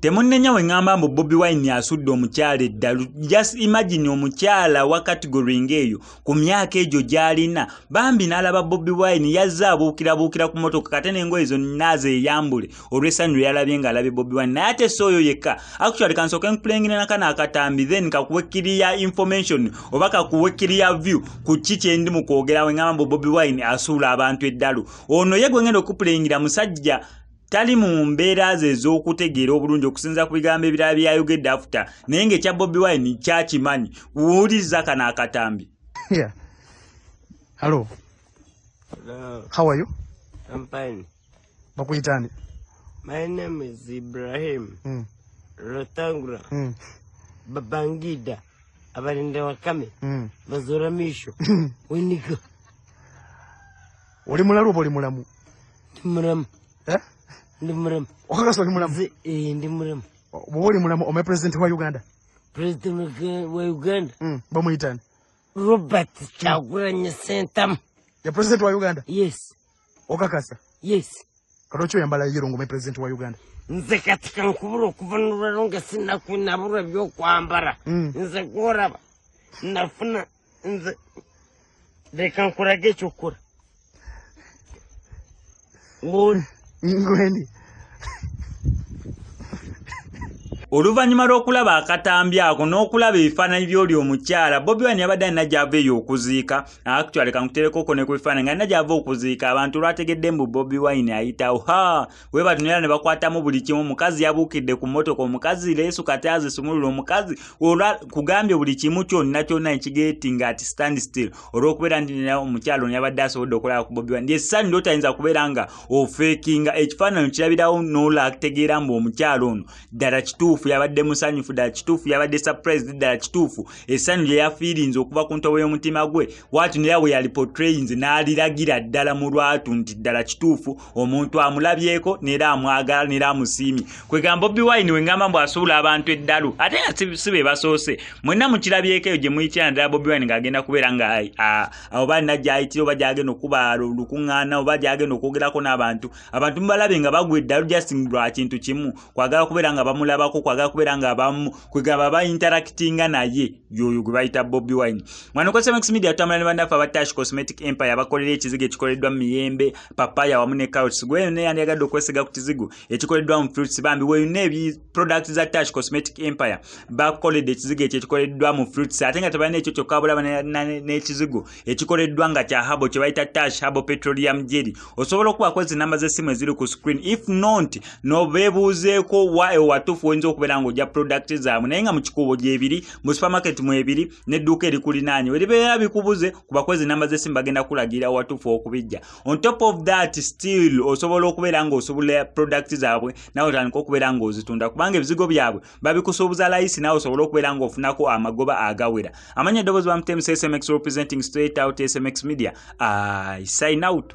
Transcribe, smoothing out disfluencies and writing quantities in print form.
Temunnenya we ŋŋamba mbu Bobi Wine asudde omukyala eddalu. Just imagine omukyala wa category ng'eyo ku myaka egyo gy'alina, bambi n'alaba Bobi Wine yazze abuukirabuukira ku mmotoka kate n'engoye zonna azeeyambule olw'essanyu lye yalabye ng'alabye Bobi Wine. Naye ate si oyo yekka. Actually kansooke nkupulengire na kano akatambi, then kakuwe clear information oba kakuwe clear view ku ki kye ndi mu kwogera we ŋŋamba mbu Bobi Wine asuula abantu eddalu. Ono ye gwe ngenda okupulengira musajja tali mu mbeera ze ez'okutegeera obulungi okusinziira ku bigambo ebirala bye yayogedde after, naye ng'ekya Bobi Wine kyakimanyi. Wuuliriza kano akatambi. Yeah. Hello. Hello. How are you? I'm fine. Bakuyita ani? My name is Ibrahim Rotangura Babangida Abalinda Wakame Bazora Misho Winiga. Oli mulalu oba oli mulamu? Ndi mulamu. Eh? Ndi mulamu. Okakasa oli mulamu? Nze, eh, ndi mulamu. Bw'oba oli mulamu, omanyi president wa Uganda? President wa Uganda. Bamuyita ani? Robert Kyagulanyi Ssentamu. Ya president wa Uganda? Yes. Okakasa? Yes. Kati lwaki oyambala yellow ng'omanyi president wa Uganda? Nze kati kankubula okuva nolwaleero nga sinnakunabulwa byokwambala. Nze gwolaba nafuna, nze leka nkulage ekyokukola. Ng'oli. Ngwendi. Oluvannyuma lw'okulaba akatambi ako n'okulaba ebifaananyi by'oli omukyala, Bobi Wine yabadde alina gy'ava eyo okuziika. Actually kankuterekoko ne ku bifaananyi nga alina gy'ava okuziika. Abantu lwategedde mbu Bobi Wine ayitawo, ha, we batunula ne bakwatamu buli kimu. Omukazi yabuukidde ku mmotoka, omukazi leesu kati azisumulula, omukazi olwa kugambye buli kimu kyonna kyonna ekigeetinga ati stand still olw'okubeera nti nina omukyala ono yabadde asobodde okulaba ku Bobi Wine. Essanyu ly'otayinza kubeera nga ofeekinga ekifaananyi kirabirawo n'olategeera mbu omukyala ono ddala kituufu yabadde musanyufu, ddala kituufu yabadde surprised, ddala kituufu essanyu lye yafiirinze okuva ku ntobo y'omutima gwe waatu naye bwe yali portrayinze n'aliragira ddala mu lwatu nti ddala kituufu omuntu amulabyeko n'era amwagala n'era amusiimye. Kwegamba Bobi Wine we ngamba mbu asuula abantu eddalu, ate nga si be basoose. Mwenna mukirabyeko eyo gye muyitira naddala Bobi Wine ng'agenda kubeera nga oba alina gy'ayitira oba gy'agenda okuba lukuŋŋaana oba gy'agenda okwogerako n'abantu, abantu mubalabe nga bagwa eddalu just lwa kintu kimu, kwagala kubeera nga bamulabako, kwagala kubeera nga bamu kwegamba ba interactinga naye. Yoyo gwe bayita Bobi Wine. Wano ku SMX Media tutambula ne bannaffe aba Tash Cosmetic Empire abakolera ekizigo ekikoleddwa mu miyembe, papaya wamu ne carrots. Gwe yonna yandiyagadde okwesiga ku kizigo ekikoleddwa mu fruits, bambi weeyuna ebi products za Tash Cosmetic Empire bakoledde ekizigo ekyo ekikoleddwa mu fruits. Ate nga tebalina ekyo kyokka, bulaba n'ekizigo ekikoleddwa nga kya herbal kye bayita Tash Herbal Petroleum Jelly. Osobola okubako ezi namba z'essimu eziri ku screen, if not nobeebuuzeeko wa ewatuufu oyinza okubeera ng'ojja product zaabwe, naye nga mu kikuubo gyebiri, mu supermarket mwebiri n'edduuka erikulinaanye. Weribeera bikubuze, kubako ezi namba z'essimu, bagenda kulagira watuufu okubijja. On top of that, still osobola okubeera ng'osobola product zaabwe nawe otandika okubeera ng'ozitunda, kubanga ebizigo byabwe babikusuubuza layisi, nawe osobole okubeera ng'ofunako amagoba agawera. Amanya eddoboozi bamutemu SMX, representing straight out SMX Media. I sign out.